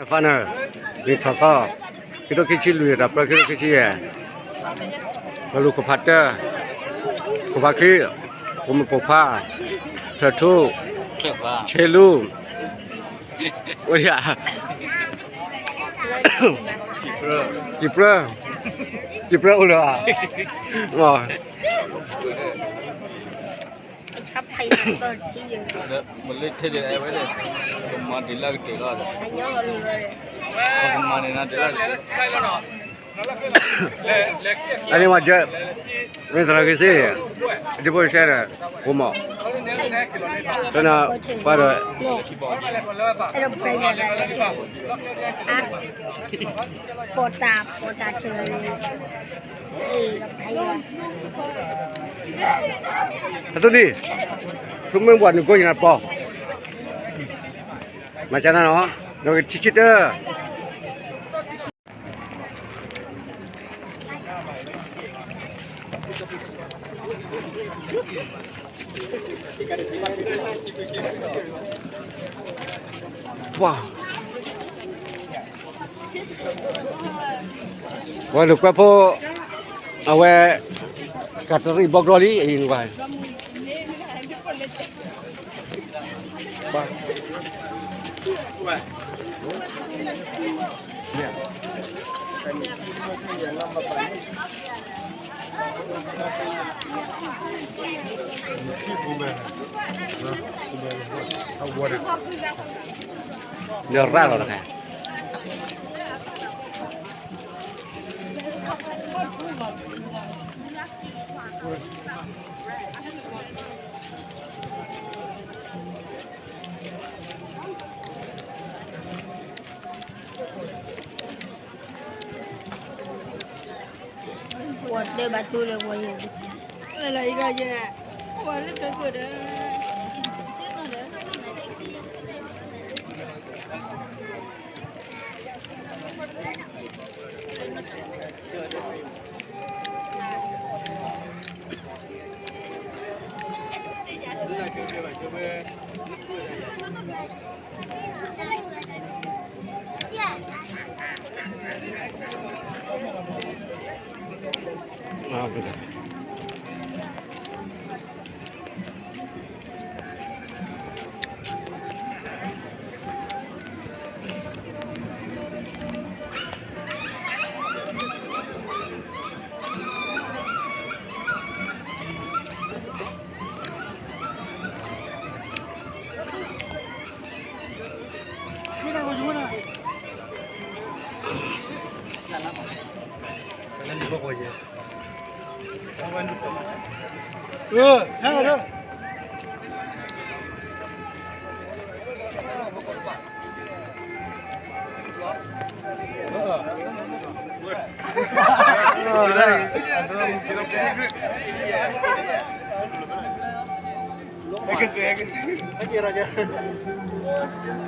Final, နံၣ်ထီၣ်သီ, ခံထိခံဆံလွံၢ် တၢ်ပြၢ ခံထိခံဆံယဲၢ်, လီၤလူၤခိၣ်ဖးတၢ, ခိၣ်ဖးချံ, ပိာ်မုၣ်ပိာ်ခွါ, ဖျၢၣ်ထူ, ဆ့လူ, အိၣ်ယၤ, ကံၢ်ပြၢ, ကံၢ်ပြၢအိၣ်လၢၤဧါ, မ့ၢ်လၢထဲဒၣ်ဝဲဒၣ်, ကမၤဒ်လၢကတၢၢ်လီၤ, ကမၤန့ၣ်နၤဒ်လၢကတၢၢ် အန့ၣ်မ့ၢ်ကၢ, မ့ၢ်သရၣ်ဂ့ၤစ့, ဒ်ဖိစဲဒီး, ဖိမး, တနၤ, ပှၤဒီး, ပိာ်တၢ်, ပိာ်တၢ်ထၢၣ်, အသိးဒ်, ဆိကမိၣ်ပှၤနုာ်ကိးယနၤပီၤ, မၤကနၤနီၤ, နကထံၣ်ဆံတၢ ပှၤ, ပှၤလူၤကွဲဖိ, အဝဲ, ကတရံၣ်ဘီကရီလံ, အံၤနဝဲ ဒီးရၣ်လီၤ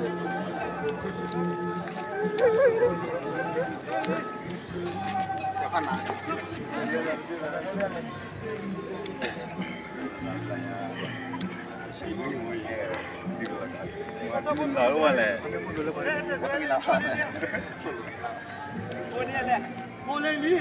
တခါ ပှၤတဲဘၣ်တူၢ်လၢပှၤယဲၢ်, လၢလၢအံၤကယဲၢ်, ပှၤလၢကကိးဒီး,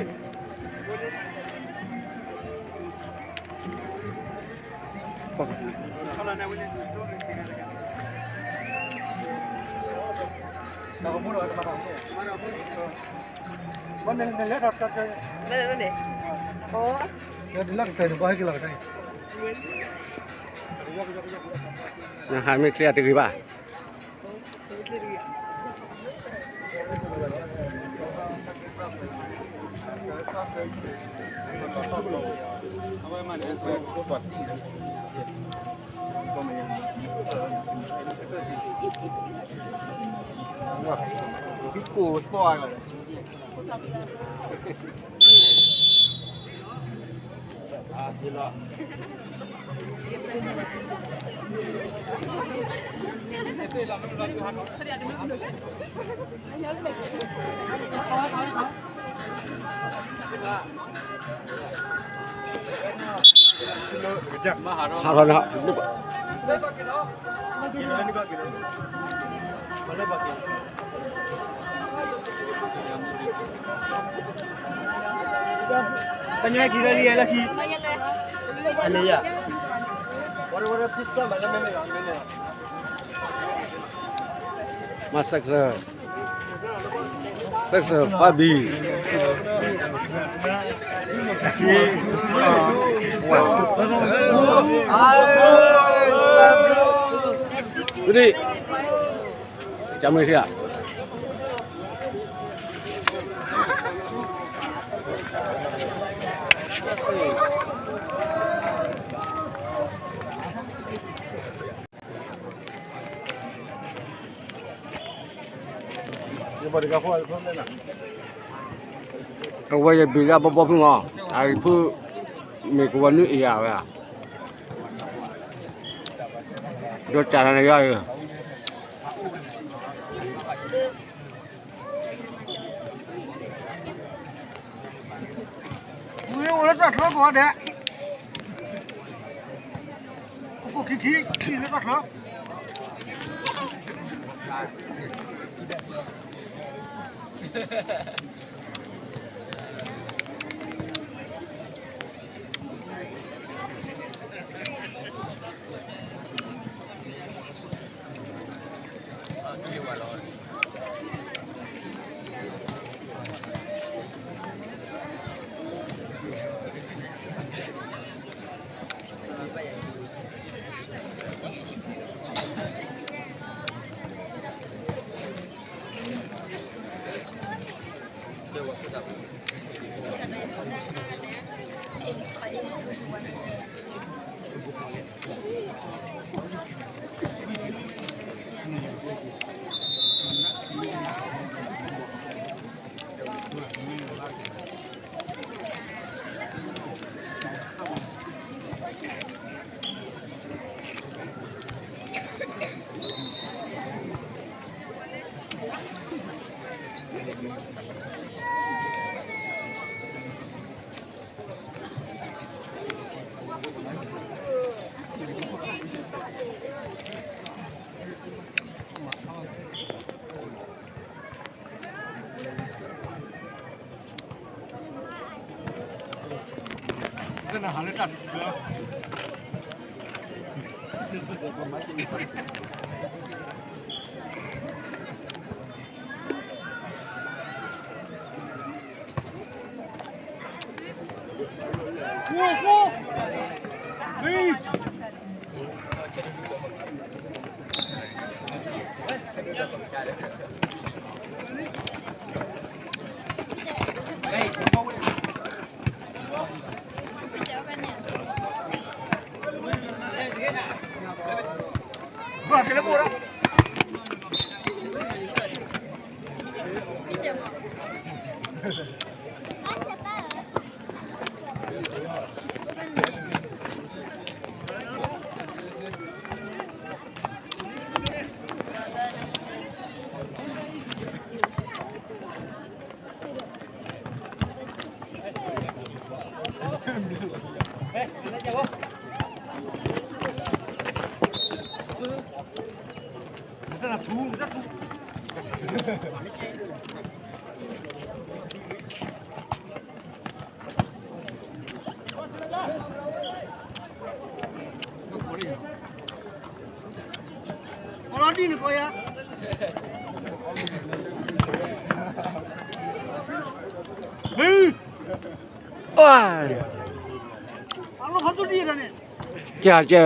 နဟးမ့ၢ်ချ့အတဂ့ၤဘၣ်. ဟးထီၣ်လၢ တၢ်ညါက့ၤလၢလံလၢခံ, အန့ၣ်ယၤ, မၤစၢၤ, စၢၤစၢၤ five B, ဒ်, ကမ့ၢ်ထံၣ်ဧါ. အဝဲယဘံၣ်လၢအဘီဘီဖုမီၤ, အဖု, မ့ၢ်ကဝီၤနုအံၤဧါဝဲ, ဒီးတၢ်နၤယၤအံၤ ဝံၤအိၣ်လၢတၢ်ချၢကိးဂၤဒဲး, ခိၣ်ခိၣ်ခံခံ ခံလၢတၢ်ချၢ. ကဲကဲ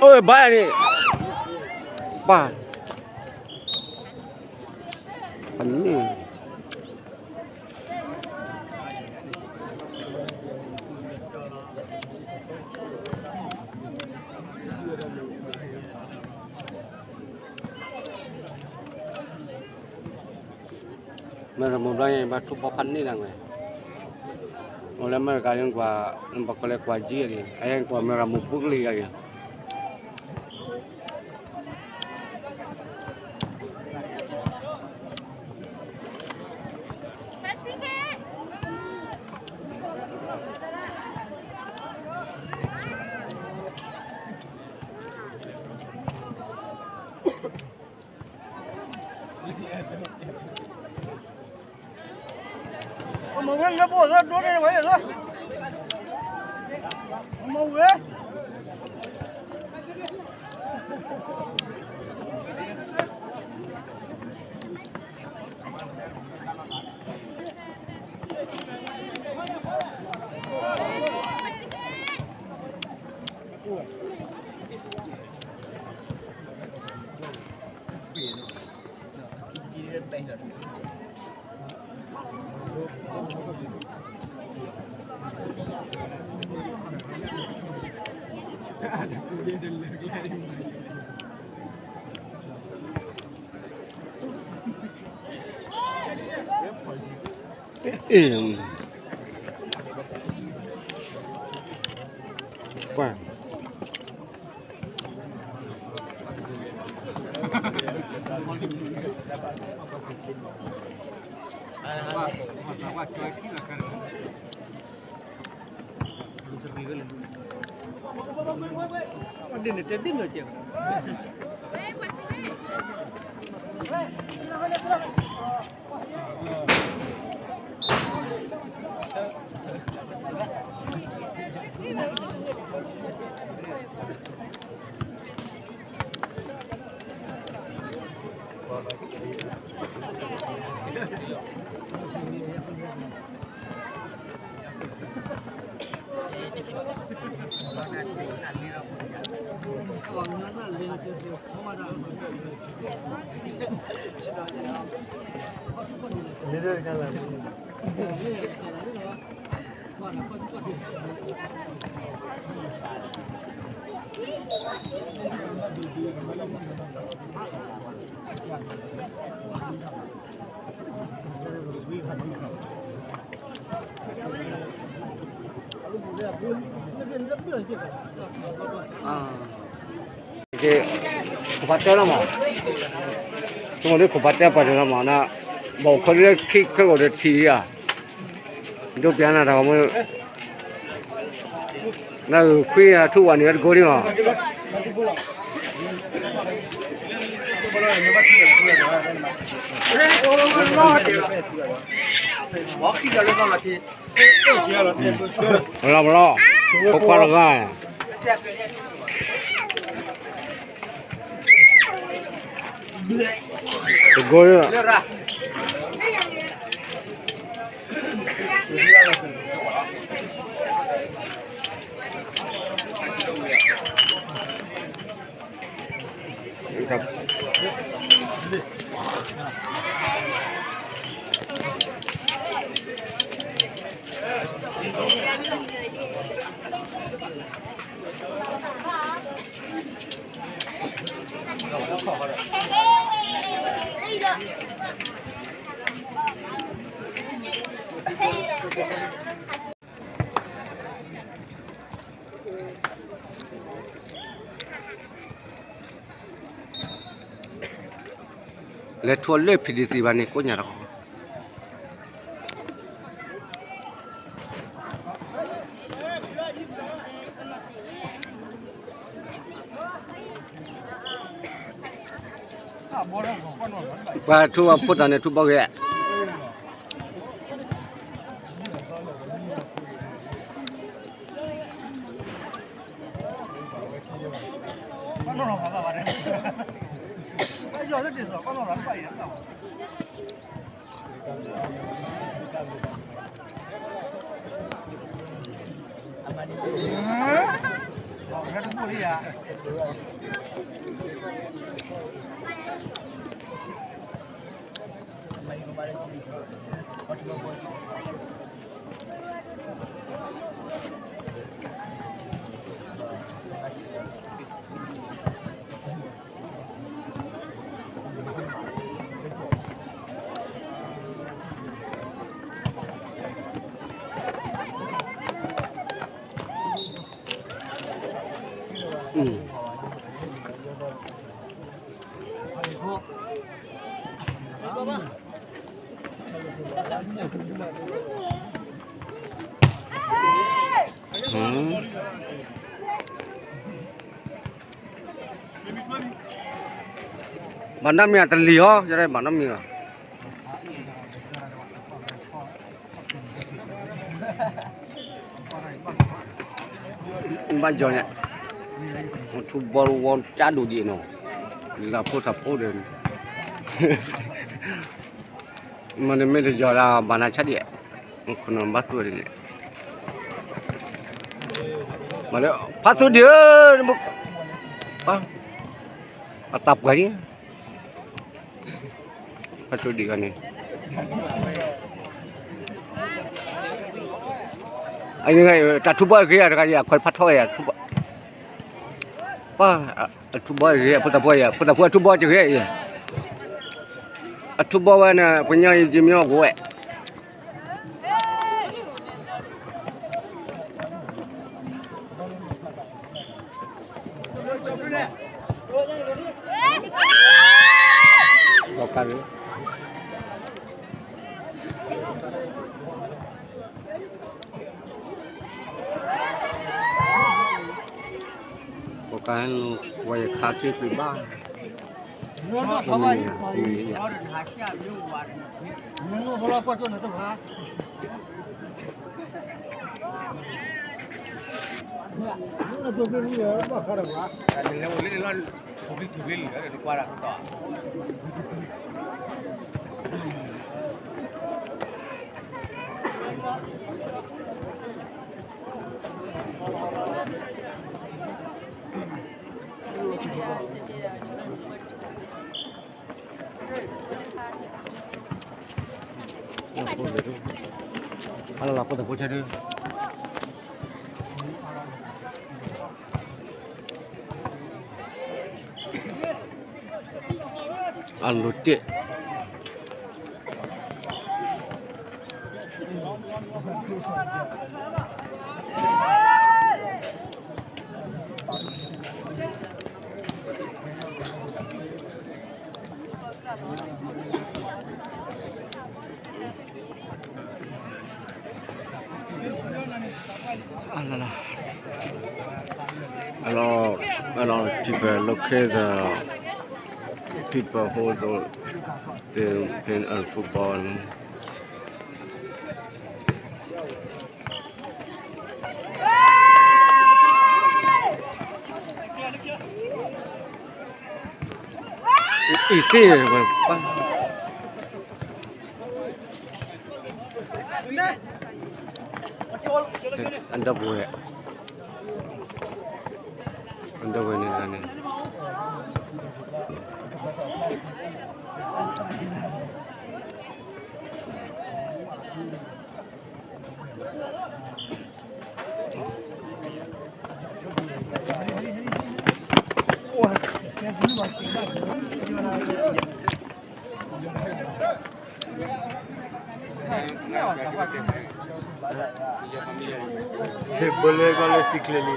အိၣ်ဘၣ်န့ၣ် ပၢ် အန့ၣ် မ့ၢ်ရမူဘျီအံၤ ဘၣ်ထူၣ်ဘီဖးန့ၢ်နၤဝဲ, အိၣ်လၢအမဲရကၤ ယကွၢ် ဘၣ်ကီးလဲၤကွၢ်ကၠံအံၤ အယကွၢ်မ့ၢ်ရမူပူၤကလံၤယၤအံၤ. မ့ၢ် ဝဲလၢဘိၣ်သၢဒိၣ်န့ၣ်ဝဲယသၢ မဝဲ ခိၣ်ဖးတၢၢ်လီၤမး, ဆိကမိၣ်လၢခိၣ်ဖးတၢၢ်ပှၤတၢၢ်လီၤမး, ဘၣ်အိၣ်ခိးလၢခံခဲကိာ်ဒီးထံၣ်ဧါ, ဒိပျးနၤတၢ်ဂီၤမူ နၢ်ခွံထူၣ်ဝဲန့ၣ်ဝဲတကိးဒံးမး, မလီၤမလီၤ, ဖိခွါတဂၤ, တကိး လဲၤထီၣ်လၢ ဖံဒံသံဘၣ်န့ၣ် ကိးညါတခီ ပှၤထူၣ်ဘၣ်ဖိသၣ်န့ၣ် ထူၣ်ဘီဂ့ၤ. ဘၣ်နီတမံၤတလံၤဟီ, ဘၣ်နီတမံၤဘၣ်. ဘၣ်ယီၤန့ၣ်, ထူဘီဝီကၠၢ်ဒိၣ်ဒံးနီၤ, လၢဖိသၣ်ဖိဒီး, မ့တမ့ၢ်တယီၤဒၣ် ဘၣ်နၤဆါဒံး, ခိၣ်နၢ်ဘၣ်သူဒ်န့ၣ်, မ့ၢ်လၢ ဖးသူဒံးဧၢ, အတၢ်ပှၤန့ၣ် ဖးသူဒံးဂၤန့ၣ်, တၢ်ထူဘီဂ့ၤဧါတဂၤ, အခွဲးဖးထီဝဲယၤ, ပၢ်, အထူဘီဂ့ၤ, ဖိသၣ်ဖိယၤ, ဖိသၣ်ဖိအထူဘီတဂ့ၤအံၤ, အထူဘီဝဲန့ၣ် ပှၤညီယမ့ၢ်အီၣ်ကဝဲ ပကဝဲယခါဆ့သွံၣ်ဘၣ်, အလၢလၢဖိသၣ်ဖိဆၢဒုး အလိၤတ့ၢ် A lot, a lot of people locate the people who do the pin and football. Easy, underwear, underwear န့ၣ်န့ၣ် ဟ့ၣ်ဘိလၢကီၢ်လၢစံၣ်ချ့လံ.